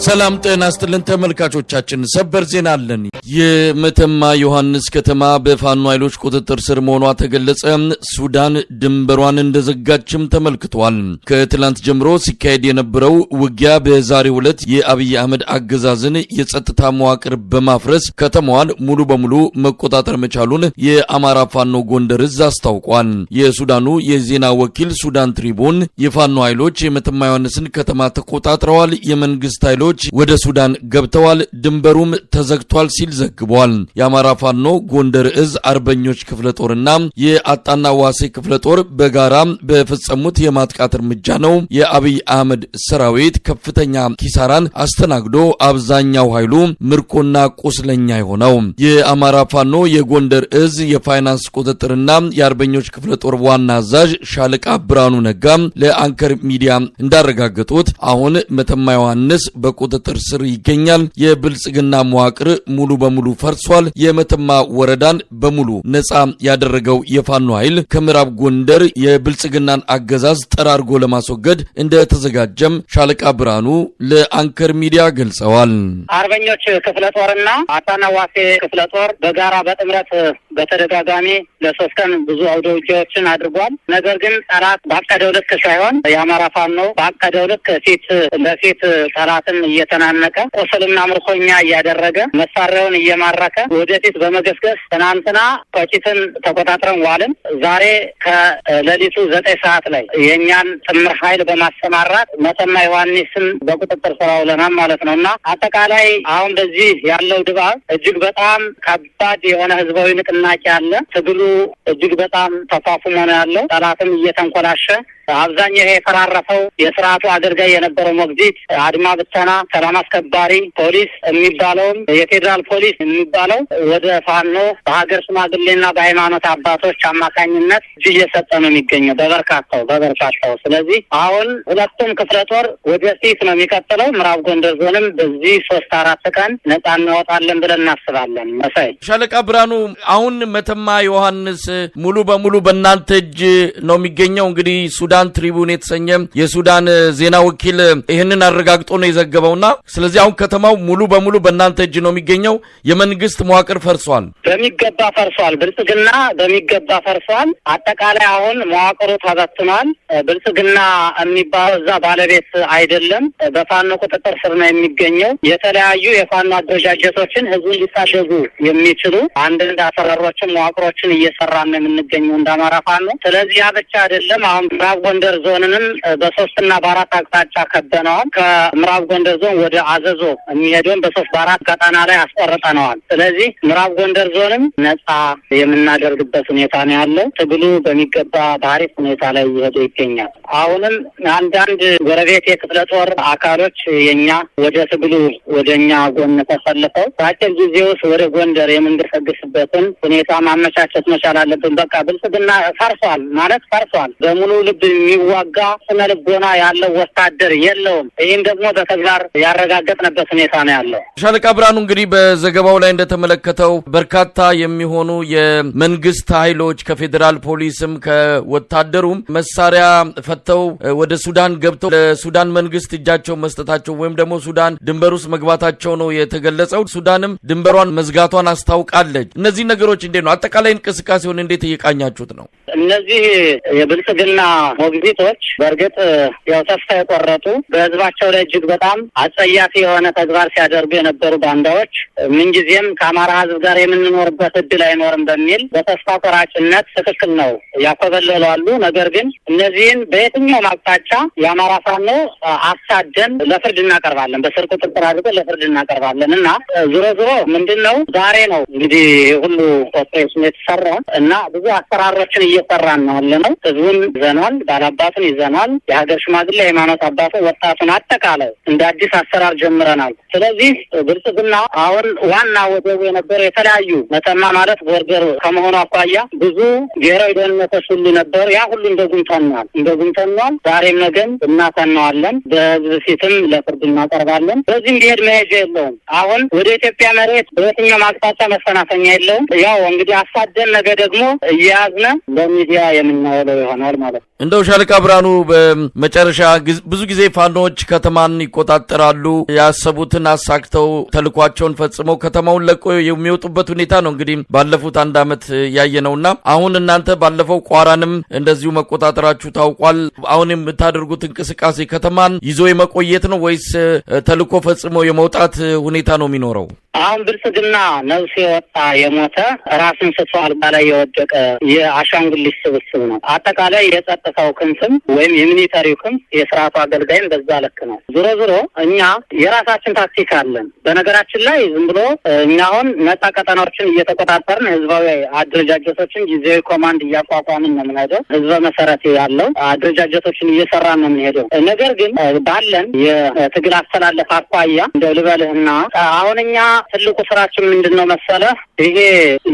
ሰላም ጤና ይስጥልን ተመልካቾቻችን፣ ሰበር ዜና አለን። የመተማ ዮሐንስ ከተማ በፋኖ ኃይሎች ቁጥጥር ስር መሆኗ ተገለጸ። ሱዳን ድንበሯን እንደዘጋችም ተመልክቷል። ከትላንት ጀምሮ ሲካሄድ የነበረው ውጊያ በዛሬው ዕለት የአብይ አህመድ አገዛዝን የጸጥታ መዋቅር በማፍረስ ከተማዋን ሙሉ በሙሉ መቆጣጠር መቻሉን የአማራ ፋኖ ጎንደር እዝ አስታውቋል። የሱዳኑ የዜና ወኪል ሱዳን ትሪቡን የፋኖ ኃይሎች የመተማ ዮሐንስን ከተማ ተቆጣጥረዋል፣ የመንግስት ኃይሎች ወደ ሱዳን ገብተዋል፣ ድንበሩም ተዘግቷል ሲል ዘግቧል። የአማራ ፋኖ ጎንደር እዝ አርበኞች ክፍለ ጦርና የአጣና ዋሴ ክፍለ ጦር በጋራ በፈጸሙት የማጥቃት እርምጃ ነው የአብይ አህመድ ሰራዊት ከፍተኛ ኪሳራን አስተናግዶ አብዛኛው ኃይሉ ምርኮና ቁስለኛ የሆነው። የአማራ ፋኖ የጎንደር እዝ የፋይናንስ ቁጥጥርና የአርበኞች ክፍለ ጦር ዋና አዛዥ ሻለቃ ብርሃኑ ነጋ ለአንከር ሚዲያ እንዳረጋገጡት አሁን መተማ ዮሐንስ በቁጥጥር ስር ይገኛል። የብልጽግና መዋቅር ሙሉ በሙሉ ፈርሷል። የመተማ ወረዳን በሙሉ ነፃ ያደረገው የፋኖ ኃይል ከምዕራብ ጎንደር የብልጽግናን አገዛዝ ጠራርጎ ለማስወገድ እንደተዘጋጀም ሻለቃ ብርሃኑ ለአንከር ሚዲያ ገልጸዋል። አርበኞች ክፍለ ጦርና አጣና ዋሴ ክፍለ ጦር በጋራ በጥምረት በተደጋጋሚ ለ3 ቀን ብዙ አውደ ውጊያዎችን አድርጓል። ነገር ግን ጠላት ባቀደው ልክ ሳይሆን የአማራ ፋኖ ባቀደው ልክ ፊት ለፊት ጠላትን እየተናነቀ ቁስልና ምርኮኛ እያደረገ መሳሪያውን እየማረከ ወደፊት በመገስገስ ትናንትና ቆጭትን ተቆጣጥረን ዋልን። ዛሬ ከሌሊቱ 9 ሰዓት ላይ የኛን ጥምር ኃይል በማሰማራት መተማ ዮሐንስን በቁጥጥር ስር አውለናል ማለት ነው። እና አጠቃላይ አሁን በዚህ ያለው ድባብ እጅግ በጣም ከባድ የሆነ ህዝባዊ ንቅናቄ አለ። ትግሉ እጅግ በጣም ተፋፍሞ ነው ያለው። ጠላትም እየተንኮላሸ አብዛኛው ይሄ የፈራረፈው የስርዓቱ አገልጋይ የነበረው ሞግዚት፣ አድማ ብተና፣ ሰላም አስከባሪ ፖሊስ የሚባለውም የፌዴራል ፖሊስ የሚባለው ወደ ፋኖ በሀገር ሽማግሌና በሃይማኖት አባቶች አማካኝነት እጅ እየሰጠ ነው የሚገኘው በበርካታው። ስለዚህ አሁን ሁለቱም ክፍለ ጦር ወደፊት ነው የሚቀጥለው። ምዕራብ ጎንደር ዞንም በዚህ 3-4 ቀን ነጻ እናወጣለን ብለን እናስባለን። መሳይ ሻለቃ ብርሃኑ፣ አሁን መተማ ዮሐንስ ሙሉ በሙሉ በእናንተ እጅ ነው የሚገኘው። እንግዲህ ሱዳን ትሪቡን የተሰኘ የሱዳን ዜና ወኪል ይህንን አረጋግጦ ነው የዘገበውና ስለዚህ አሁን ከተማው ሙሉ በሙሉ በእናንተ እጅ ነው የሚገኘው። የመንግስት መዋቅር ፈርሷል። በሚገባ ፈርሷል። ብልጽግና በሚገባ ፈርሷል። አጠቃላይ አሁን መዋቅሩ ተበትኗል። ብልጽግና የሚባለው እዛ ባለቤት አይደለም። በፋኖ ቁጥጥር ስር ነው የሚገኘው። የተለያዩ የፋኖ አደረጃጀቶችን ህዝቡን ሊታደጉ የሚችሉ አንዳንድ አሰራሮችን መዋቅሮችን እየሰራን ነው የምንገኘው እንደ አማራ ፋኖ። ስለዚህ ያ ብቻ አይደለም። አሁን ምዕራብ ጎንደር ዞንንም በ3 እና በ4 አቅጣጫ ከበነዋል። ከምዕራብ ጎንደር ዞን ወደ አዘዞ የሚሄደውን በ3 በ4 ቀጠና ላይ አስቆርጠነዋል። ስለዚህ ምዕራብ ጎንደር ዞንም ነጻ የምናደርግበት ሁኔታ ነው ያለው። ትግሉ በሚገባ በአሪፍ ሁኔታ ላይ እየሄደ ይገኛል። አሁንም አንዳንድ ጎረቤት የክፍለ ጦር አካሎች የኛ ወደ ትግሉ ወደኛ ጎን ተሰልፈው በአጭር ጊዜ ውስጥ ወደ ጎንደር የምንገሰግስበትን ሁኔታ ማመቻቸት መቻል አለብን። በቃ ብልጽግና ፈርሷል ማለት ፈርሷል። በሙሉ ልብ የሚዋጋ ስነ ልቦና ያለው ወታደር የለውም። ይህን ደግሞ በተግባር ያረጋገጥንበት ሁኔታ ነው ያለው። ሻለቃ ብርሃኑ፣ እንግዲህ በዘገባው ላይ እንደተመለከተው በርካታ የሚሆኑ የመንግስት ኃይሎች ከፌዴራል ፖሊስም ከወታደሩም መሳሪያ ፈተው ወደ ሱዳን ገብተው ለሱዳን መንግስት እጃቸው መስጠታቸው ወይም ደግሞ ሱዳን ድንበር ውስጥ መግባታቸው ነው የተገለጸው። ሱዳንም ድንበሯን መዝጋቷን አስታውቃለች። እነዚህ ነገሮች እንዴት ነው አጠቃላይ እንቅስቃሴውን እንዴት እየቃኛችሁት ነው? እነዚህ የብልጽግና ሞግዚቶች በእርግጥ ያው ተስፋ የቆረጡ በህዝባቸው ላይ እጅግ በጣም አጸያፊ የሆነ ተግባር ሲያደርጉ የነበሩ ባንዳዎች ምንጊዜም ከአማራ ህዝብ ጋር የምንኖርበት እድል አይኖርም በሚል በተስፋ ቆራጭነት ትክክል ነው ያኮበለሉ አሉ። ነገር ግን እነዚህን በየትኛውም አቅጣጫ የአማራ ፋኖ አሳደን ለፍርድ እናቀርባለን። በስር ቁጥጥር አድርገን ለፍርድ እናቀርባለን። እና ዞሮ ዞሮ ምንድነው ዛሬ ነው እንግዲህ ሁሉ ኦፕሬሽን የተሰራ እና ብዙ አሰራሮችን እየሰራን ነው ያለነው። ህዝቡን ይዘናል፣ ባላባቱን ይዘናል፣ የሀገር ሽማግሌ፣ የሃይማኖት አባቱ፣ ወጣቱን አጠቃላይ እንደ አዲስ አሰራር ጀምረናል። ስለዚህ ብልጽግና አሁን ዋና ወደቡ የነበረው የተለያዩ መተማ ማለት border ከመሆኑ አኳያ ብዙ ብሔራዊ ደህንነቶች ሁሉ ነበሩ። ያ ሁሉ እንደጉም ተኗል፣ እንደጉም ተኗል። ዛሬም ነገም እናተናዋለን። በህዝብ ፊትም ለፍርድ እናቀርባለን። በዚህም ቢሄድ መሄጃ የለውም። አሁን ወደ ኢትዮጵያ መሬት በየትኛውም አቅጣጫ መፈናፈኛ የለውም። ያው እንግዲህ አሳደን ነገ ደግሞ እየያዝነ በሚዲያ የምናውለው ይሆናል ማለት ነው። እንደው ሻለቃ ብርሃኑ በመጨረሻ ብዙ ጊዜ ፋኖች ከተማን ይቆጣጠራሉ፣ ያሰቡትን አሳክተው ተልኳቸውን ፈጽመው ከተማውን ለቆ የሚወጡበት ሁኔታ ነው እንግዲህ ባለፉት አንድ ዓመት ያየነውና አሁን እናንተ ባለፈው ቋራንም እንደዚሁ መቆጣጠራችሁ ታውቋል። አሁን የምታደርጉት እንቅስቃሴ ከተማን ይዞ የመቆየት ነው ወይስ ተልኮ ፈጽሞ የመውጣት ሁኔታ ነው የሚኖረው? አሁን ብልጽግና ነፍስ የወጣ የሞተ ራስን ስቶ አልጋ ላይ የወደቀ የአሻንጉሊት ስብስብ ነው። አጠቃላይ የጸጥታው ክንፍም ወይም የ military ው ክንፍ የስርዓቱ አገልጋይም በዛ ልክ ነው። ዞሮ ዞሮ እኛ የራሳችን ታክቲክ አለን። በነገራችን ላይ ዝም ብሎ እኛ አሁን ነጻ ቀጠናዎችን እየተቆጣጠርን ህዝባዊ አደረጃጀቶችን ጊዜያዊ command እያቋቋምን ነው የምንሄደው። ህዝበ መሰረት ያለው አደረጃጀቶችን እየሰራን ነው የምንሄደው። ነገር ግን ባለን የትግል አስተላለፍ አኳያ እንደው ልበልህና አሁን እኛ ትልቁ ስራችን ምንድነው መሰለህ? ይሄ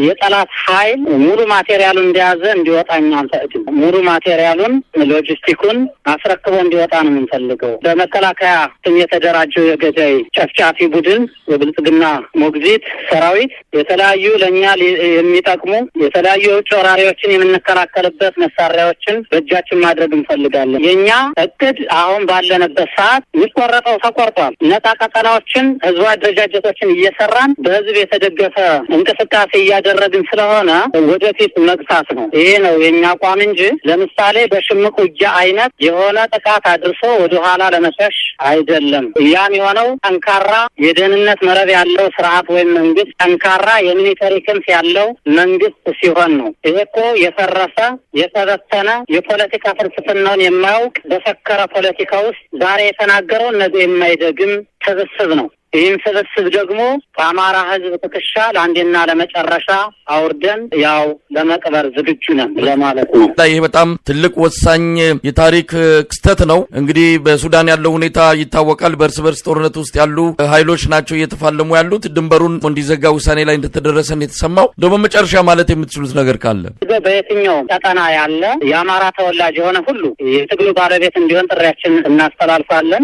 የጠላት ኃይል ሙሉ material ኡን እንደያዘ እንዲወጣ እኛ አንፈቅድም። ሙሉ material ኡን ሎጂስቲኩን አስረክቦ እንዲወጣ ነው የምንፈልገው። በመከላከያ ስም የተደራጀው የገዳይ ጨፍጫፊ ቡድን የብልጽግና ሞግዚት ሰራዊት የተለያዩ ለእኛ የሚጠቅሙ የተለያዩ የውጭ ወራሪዎችን የምንከላከልበት መሳሪያዎችን በእጃችን ማድረግ እንፈልጋለን። የእኛ እቅድ አሁን ባለንበት ሰዓት የሚቆረጠው ተቆርጧል። ነጻ ቀጠናዎችን ህዝቡ አደረጃጀቶችን እየሰራን በህዝብ የተደገፈ እንቅስቃሴ እያደረግን ስለሆነ ወደፊት መግፋት ነው። ይሄ ነው የኛ አቋም እንጂ ለምሳሌ በሽምቅ ውጊያ አይነት የሆነ ጥቃት አድርሶ ወደኋላ ለመሸሽ አይደለም። ያም የሆነው ጠንካራ የደህንነት መረብ ያለው ስርዓት ወይም መንግስት፣ ጠንካራ የ military ክንፍ ያለው መንግስት ሲሆን ነው። ይሄ እኮ የፈረሰ የተበተነ የፖለቲካ ፍልስፍናውን የማያውቅ በሰከረ ፖለቲካ ውስጥ ዛሬ የተናገረውን ነገ የማይደግም ስብስብ ነው። ይህን ስብስብ ደግሞ ከአማራ ህዝብ ትከሻ ለአንዴና ለመጨረሻ አውርደን ያው ለመቅበር ዝግጁ ነን ለማለት ነው። ይህ በጣም ትልቅ ወሳኝ የታሪክ ክስተት ነው። እንግዲህ በሱዳን ያለው ሁኔታ ይታወቃል። በእርስ በርስ ጦርነት ውስጥ ያሉ ኃይሎች ናቸው እየተፋለሙ ያሉት። ድንበሩን እንዲዘጋ ውሳኔ ላይ እንደተደረሰ የተሰማው። እንደው በመጨረሻ ማለት የምትችሉት ነገር ካለ? በየትኛውም ቀጠና ያለ የአማራ ተወላጅ የሆነ ሁሉ የትግሉ ባለቤት እንዲሆን ጥሪያችን እናስተላልፋለን።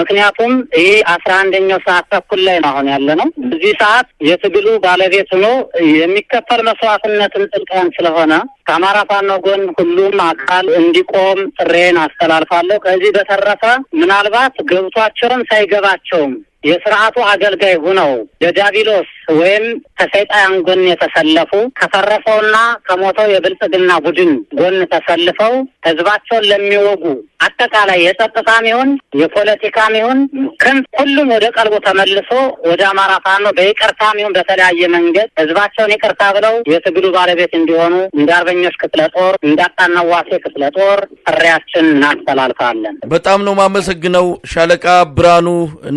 ምክንያቱም ይህ 11ኛው ሰዓት ተኩል ላይ ነው አሁን ያለነው። በዚህ ሰዓት የትግሉ ባለቤት ሆኖ የሚከፈል መስዋዕትነትን ጥልቀን ስለሆነ ከአማራ ፋኖ ጎን ሁሉም አካል እንዲቆም ጥሬን አስተላልፋለሁ። ከዚህ በተረፈ ምናልባት ገብቷቸውም ሳይገባቸውም የስርዓቱ አገልጋይ ሆነው ለዲያብሎስ ወይም ከሰይጣን ጎን የተሰለፉ ከፈረሰውና ከሞተው የብልጽግና ቡድን ጎን ተሰልፈው ህዝባቸውን ለሚወጉ አጠቃላይ የጸጥታም ይሁን የፖለቲካም ይሁን ክንፍ ሁሉም ወደ ቀልቡ ተመልሶ ወደ አማራ ፋኖ በይቅርታም ይሁን በተለያየ መንገድ ህዝባቸውን ይቅርታ ብለው የትግሉ ባለቤት እንዲሆኑ እንደ አርበኞች ክፍለ ጦር እንደ አጣናዋሴ ክፍለ ጦር ጥሪያችን እናስተላልፋለን። በጣም ነው የማመሰግነው ሻለቃ ብርሃኑ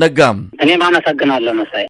ነጋም። እኔም አመሰግናለሁ መሳይ።